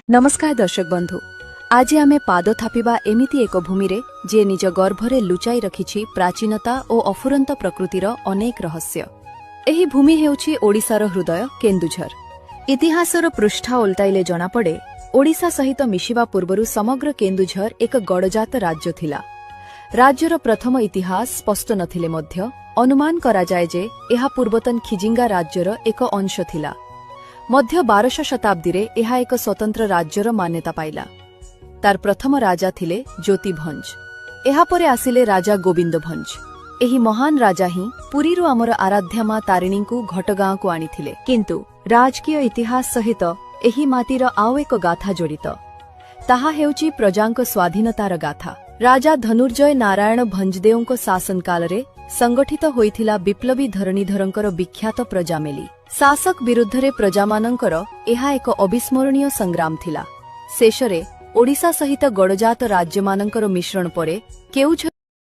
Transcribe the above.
ନମସ୍କାର ଦର୍ଶକ ବନ୍ଧୁ, ଆଜି ଆମେ ପାଦ ଥାପିବା ଏମିତି ଏକ ଭୂମିରେ, ଯିଏ ନିଜ ଗର୍ଭରେ ଲୁଚାଇ ରଖିଛି ପ୍ରାଚୀନତା ଓ ଅଫୁରନ୍ତ ପ୍ରକୃତିର ଅନେକ ରହସ୍ୟ। ଏହି ଭୂମି ହେଉଛି ଓଡ଼ିଶାର ହୃଦୟ କେନ୍ଦୁଝର। ଇତିହାସର ପୃଷ୍ଠା ଓଲଟାଇଲେ ଜଣାପଡ଼େ, ଓଡ଼ିଶା ସହିତ ମିଶିବା ପୂର୍ବରୁ ସମଗ୍ର କେନ୍ଦୁଝର ଏକ ଗଡ଼ଜାତ ରାଜ୍ୟ ଥିଲା। ରାଜ୍ୟର ପ୍ରଥମ ଇତିହାସ ସ୍ପଷ୍ଟ ନଥିଲେ ମଧ୍ୟ ଅନୁମାନ କରାଯାଏ ଯେ ଏହା ପୂର୍ବତନ ଖିଜିଙ୍ଗା ରାଜ୍ୟର ଏକ ଅଂଶ ଥିଲା। ମଧ୍ୟ 12 ଶତାବ୍ଦୀରେ ଏହା ଏକ ସ୍ୱତନ୍ତ୍ର ରାଜ୍ୟର ମାନ୍ୟତା ପାଇଲା। ତାର ପ୍ରଥମ ରାଜା ଥିଲେ ଜ୍ୟୋତିଭଞ୍ଜ। ଏହାପରେ ଆସିଲେ ରାଜା ଗୋବିନ୍ଦ ଭଞ୍ଜ। ଏହି ମହାନ ରାଜା ହିଁ ପୁରୀରୁ ଆମର ଆରାଧ୍ୟା ମା ତାରିଣୀଙ୍କୁ ଘଟଗାଁକୁ ଆଣିଥିଲେ। କିନ୍ତୁ ରାଜକୀୟ ଇତିହାସ ସହିତ ଏହି ମାଟିର ଆଉ ଏକ ଗାଥା ଜଡ଼ିତ। ତାହା ହେଉଛି ପ୍ରଜାଙ୍କ ସ୍ୱାଧୀନତାର ଗାଥା। ରାଜା ଧନୁର୍ଜୟ ନାରାୟଣ ଭଞ୍ଜଦେଓଙ୍କ ଶାସନ କାଳରେ ସଂଗଠିତ ହୋଇଥିଲା ବିପ୍ଳବୀ ଧରଣୀଧରଙ୍କର ବିଖ୍ୟାତ ପ୍ରଜାମେଲି। ଶାସକ ବିରୁଦ୍ଧରେ ପ୍ରଜାମାନଙ୍କର ଏହା ଏକ ଅବିସ୍ମରଣୀୟ ସଂଗ୍ରାମ ଥିଲା। ଶେଷରେ ଓଡ଼ିଶା ସହିତ ଗଡ଼ଜାତ ରାଜ୍ୟମାନଙ୍କର ମିଶ୍ରଣ ପରେ କେଉଁଝର